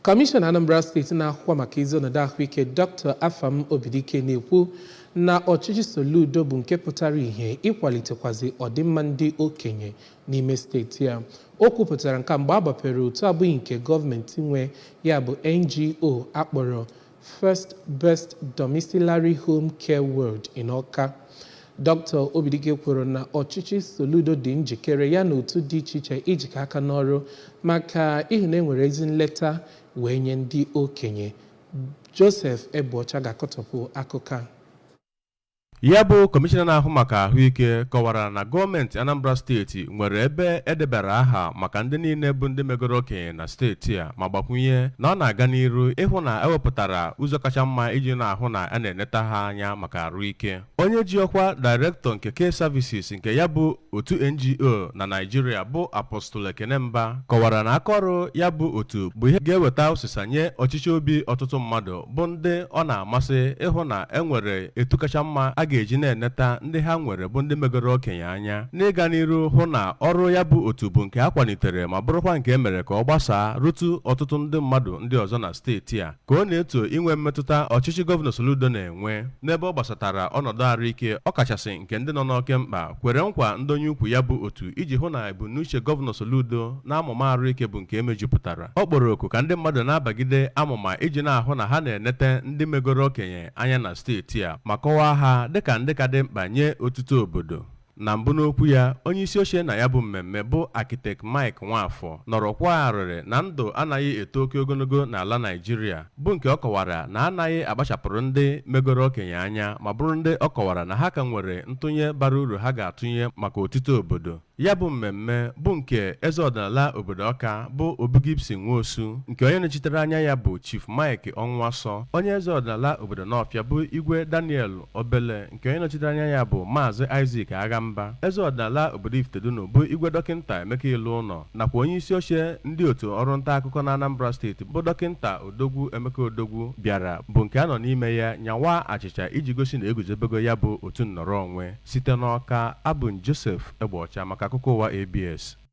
Kọmishọna Anambra Steeti na-ahụkwa maka ezi ọnọdụ ahụike, Dr. Afam Obidike, na-ekwu na ọchịchị Soludo bụ nke pụtara ìhè ịkwalitekwazi ọdịmma ndị okenye n'ime steeti a. O kwupụtara nke a mgbe a gbapere otu abụghị nke gọọmenti nwe, ya bụ NGO akpọrọ First Best Domiciliary Home Care World in Awka. Dr. Obidike kwuru na ọchịchị Soludo dị njikere, ya na otu dị iche iche, ijikọ aka n'ọrụ maka ịhụ na enwere ezi nleta wee nye ndị okenye. Joseph Egbuọcha ga-akọtọpụ akụkọ a. Ya bụ kọmishọna na-ahụ maka ahụike kọwara na gọọmenti Anambra Steeti nwere ebe edebara aha maka ndị niile bụ ndị megoro okenye na steeti a, ma gbakwunye na ọ na-aga n'iru ịhụ na ewepụtara ụzọ kacha mma iji na-ahụ na a na-eneta ha anya maka arụike. Onye ji ọkwa director nke Care Services nke ya bụ otu NGO na Naịjirịa, bụ Apostle Ekenemba, kọwara na akaọrụ ya bụ otu bụ ihe ga-eweta ụsịsa nye ọchịchị obi ọtụtụ mmadụ bụ ndị ọ na-amasị ịhụ na enwere etu kacha mma a ga-eji na-eneta ndị ha nwere bụ ndị megoro okenye anya. N'ịga n'iru hụ na ọrụ ya bụ otu bụ nke a kwalitere ma bụrụkwa nke e mere ka ọ gbasaa rutu ọtụtụ ndị mmadụ ndị ọzọ na steeti a, ka ọ na-eto inwe mmetụta ọchịchị Gọvanọ Soludo na-enwe n'ebe ọ gbasatara ọnọdụ ahụike, ọkachasị nke ndị nọ n'oke mkpa, kwere nkwa ndonye ukwu ya bụ otu iji hụ na ebumnuche Gọvanọ Soludo na amụma ahụike bụ nke emejupụtara. Ọ kpọrọ oku ka ndị mmadụ na-abagide amụma iji na-ahụ na ha na-enete ndị megoro okenye anya na steeti a, ma kọwaa ha dịka ndị ka dị mkpa nye otuto obodo. Na mbụ n'okwu ya, onye isi oche na ya bụ mmemme, bụ Architect Mike Nwafọ, nọrọ kwa arịrị na ndụ anaghị eto oke ogologo n'ala Naịjirịa, bụ nke ọ kọwara na anaghị akpachapụrụ ndị megoro okenye anya, ma bụrụ ndị ọ kọwara na ha ka nwere ntụnye bara uru ha ga-atụnye maka otito obodo. Ya bụ mmemme bụ nke eze ọdịnala obodo Ọka, bụ Obi Gibson Nwosu, nke onye nọchitere anya ya bụ Chief Mike Ọnwụasọ, onye eze ọdịnala obodo Nọfịa, bụ Igwe Daniel Obele, nke onye nọchitere anya ya bụ Maazị Isaac Aghamba, eze ọdịnala obodo Ifitedunu, bụ Igwe Dọkịnta Emeka Ilu Ụnọ, nakwa onye isi oche ndị otu ọrụ nta akụkọ na Anambra Steeti, bụ Dọkịnta Odogwu Emeka Odogwu, bịara, bụ nke a nọ n'ime ya nyawa achịcha iji gosi na eguzobego ya bụ otu nnọrọ onwe. Site n'Ọka, abụ m Joseph Egbeọcha maka akụkọ ụwa ABS.